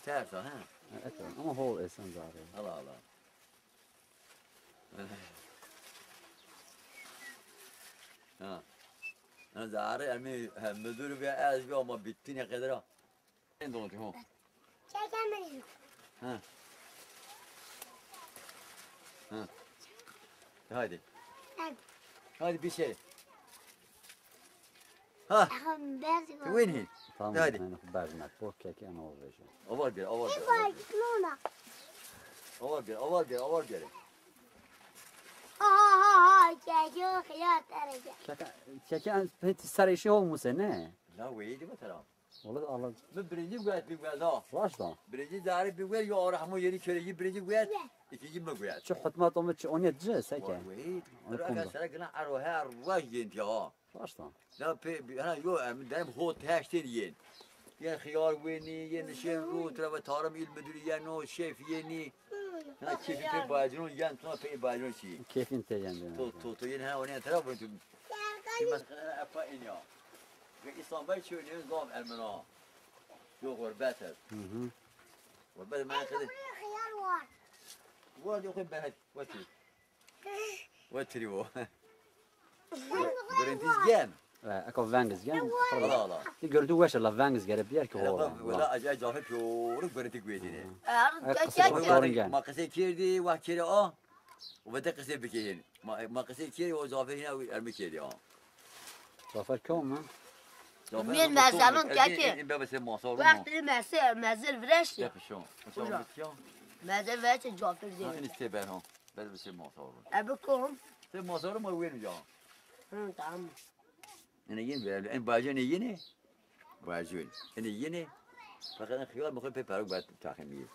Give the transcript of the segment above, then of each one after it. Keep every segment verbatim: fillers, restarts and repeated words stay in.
Ters ha. Ha, evet, ama hol esen zare. Allah Allah. Ha. Ha, zare emi, ha, müdür ve ez bir ama bitti ne kadar ha. En doğru, ha. Çekemedi. Ha. Ha. Haydi. Haydi. Haydi bir şey. Ha. Aha, ben Winî. Tamam, hadi. Yani bermek. Bu keki en olur şey. Avar gel, avar gel. Avar gel, avar gel. Ha ha ha, keki o xiyar tereke. Keke, keke en peti serê şey olmuse ne? La weydi bu taraf. Wala Allah. Mi birinci guet bir guet ha. Raşt ha. Birinci zare bir guet ya Rahmo yeni kere yi birinci guet. İkinci mi guet. Çi hutmat omi çi oniyet ci seke. Weydi. Raka sere gına ero her ruaj yenti ha. Raşt ha. Ya pe, ha, yo, em, dem ho teştên yên. Yên xiyar wênî, yên nişên ro, tira ve tarım il müdürü yeno, şef yenî. Ha, keyfî pê bacino, yen tuna pê bacino çi. Keyfîn te yen. To, to, to yên ha, onê tira bu. Kime epa in ya. Ve İslam Bey çi önü zaf ermena. Yo, gurbet et. Hı hı. Gurbet et, men kedi. Xiyar var. Var, yok, ben, bak. Wetirî wo. Gurintî gen. E, eka veng iz gen. Ala, ala. Ti gördü weş la veng iz gere biyer ki. Ala, hol. Bak, wela acayip Cafer piyori gurintî guedine. E, qisê ma piyori gen. Ma qisê kerdî, wah kere a. O vete qisê bikeyin. Ma, ma qisê kerdî, o Cafer yine ermi kerdî a. Cafer kom mi? Mîr mezelon keke. Bebe se masal. Wextî meze, mezel vireştî. Yapışon. Mesela bitiya. Mezel vireştî Cafer zê. Ha, en iste ben ha. Bebe se masal. Ebi kom? Se masal ma wen ya. Hı, tamam. Ene yeni böyle. En bacı ne yeni? Bacı. Ene yeni. Fakat en xiyar mı koy pe parok bat takım yi.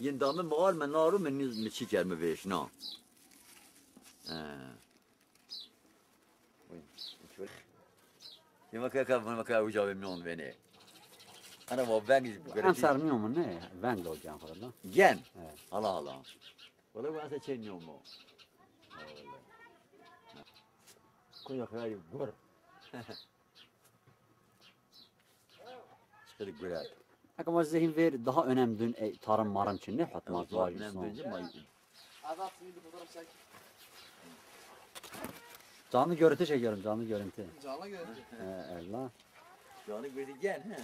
Yeni damı mı al, mı naru, mı niz, mı çiker, mı veş na. Ha. Yema ka ka, ma ka uca ve miyon vene. Ana va veng iz. Em ser miyon mu ne? Veng lo gen xo da. Gen. Evet. Allah Allah. Wala bu asa çe niyon mu. Konya xayali gur. Çıkıdı gurat. Eka ma zehin ver daha önem dün, e, tarım marım için ne hatmaz var. Önem dün ma. Canlı görüntü çekiyorum, canlı görüntü. Canlı görüntü. Ee, Ella. Canlı görüntü gel, he.